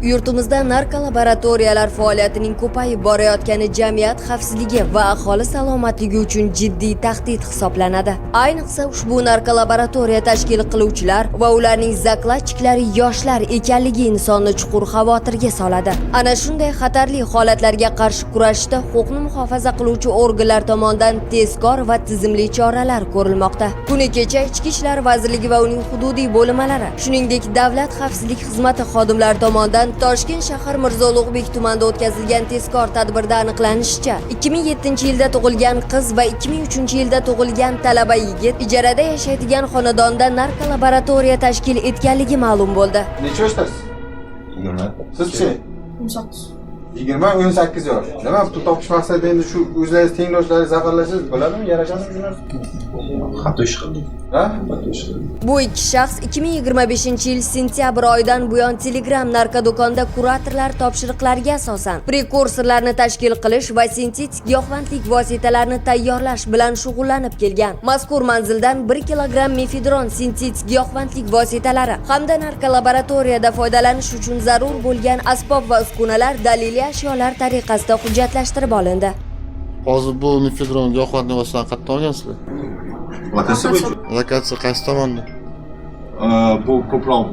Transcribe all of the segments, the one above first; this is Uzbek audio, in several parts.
Yurtimizda narkolaboratoriyalar faoliyatining ko'payib borayotgani jamiyat xavfsizligi va aholi salomatligi uchun jiddiy tahdid hisoblanadi. Ayniqsa, ushbu narkolaboratoriya tashkil qiluvchilar va ularning zakladchiklari yoshlar ekanligi insonni chuqur xavotirga soladi. Ana shunday xatarli holatlarga qarshi kurashishda huquqni muhofaza qiluvchi organlar tomonidan tezkor va tizimli choralar ko'rilmoqda. Kuni kecha Ichki ishlar vazirligi va uning hududiy bo'linmalari, shuningdek, Davlat xavfsizlik xizmati xodimlari tomonidan Toshkent shahar Mirzo Ulug'bek tumanida o'tkazilgan tezkor tadbirda aniqlanishicha, 2007-yilda tug'ilgan qiz va 2003-yilda tug'ilgan talaba yigit ijarada yashaydigan xonadonda narkolaboratoriya tashkil etganligi ma'lum bo'ldi. Necha yoshdasiz? 20. Sizchi? 18. 20, 18 yosh. Nima, pul topish maqsadida endi shu o'zlaringiz tengdoshlaringiz zaharlashingiz bo'ladimi? Yarashadimi shu narsa? Xato ish qildik. Ha? Xato ish qildik. Bu ikki shaxs 2025-yil sentyabr oyidan buyon Telegram narkodo'konda kuratorlar topshiriqlariga asosan prekursorlarni tashkil qilish va sintetik giyohvandlik vositalarini tayyorlash bilan shug'ullanib kelgan. Mazkur manzildan 1 kilogramm mefedron sintetik giyohvandlik vositalari hamda narkolaboratoriyada foydalanish uchun zarur bo'lgan asbob va uskunalar daliliy ashyolar tariqasida hujjatlashtirib olindi. Hozir bu mefedron giyohvandlik vositalarini qayerdan olgansizlar? Lokatsiya bo'yicha. Lokatsiya qaysi tomonda? Bu ko'proq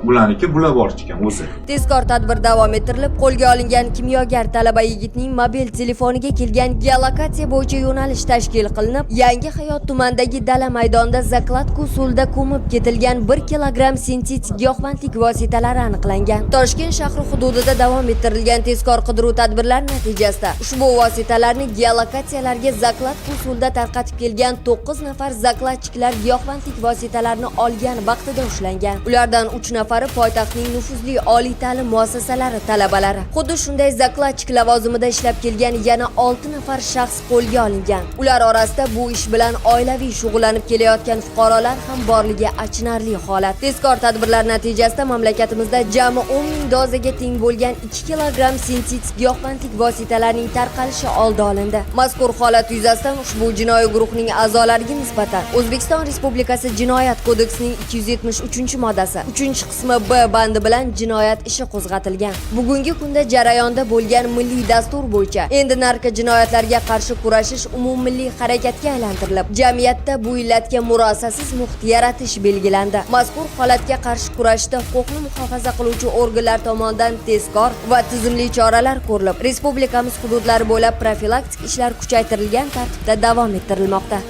bularniki, bular bor ekan o'zi. Tezkor tadbir davom ettirilib, qo'lga olingan kimyogar talaba yigitning mobil telefoniga kelgan geolokatsiya bo'yicha yo'nalish tashkil qilinib, Yangi Hayot tumanidagi dala maydonida закладка usulida ko'mib ketilgan 1 kilogramm sintetik giyohvandlik vositalari aniqlangan. Toshkent shahri hududida davom ettirilgan tezkor qidiruv tadbirlari natijasida ushbu vositalarni geolokatsiyalarga закладка usulida tarqatib kelgan 9 nafar zakladchiklar giyohvandlik vositalarini olgan vaqtida ushlangan. Ulardan 3 nafari poytaxtning nufuzli oliy ta'lim muassasalari talabalari. Xuddi shunday zakladchik lavozimida ishlab kelgan yana 6 nafar shaxs qo'lga olingan. Ular orasida bu ish bilan oilaviy shug'ullanib kelayotgan fuqarolar ham borligi achinarli holat. Tezkor tadbirlar natijasida mamlakatimizda jami 10 ming dozaga teng bo'lgan 2 kilogramm sintetik giyohvandlik vositalarining tarqalishi oldi olindi. Mazkur holat yuzasidan ushbu jinoiy guruhning a'zolariga nisbatan O'zbekiston Respublikasi Jinoyat kodeksining 273-moddasi 3-qismi B bandi bilan jinoyat ishi qo'zg'atilgan. Bugungi kunda jarayonda bo'lgan milliy dastur bo'yicha endi narkojinoyatlarga qarshi kurashish umummilliy harakatga aylantirilib, jamiyatda bu illatga murosasiz muhit yaratish belgilandi. Mazkur holatga qarshi kurashishda huquqni muhofaza qiluvchi organlar tomonidan tezkor va tizimli choralar ko'rilib, respublikamiz hududlari bo'ylab profilaktik ishlar kuchaytirilgan tartibda davom ettirilmoqda.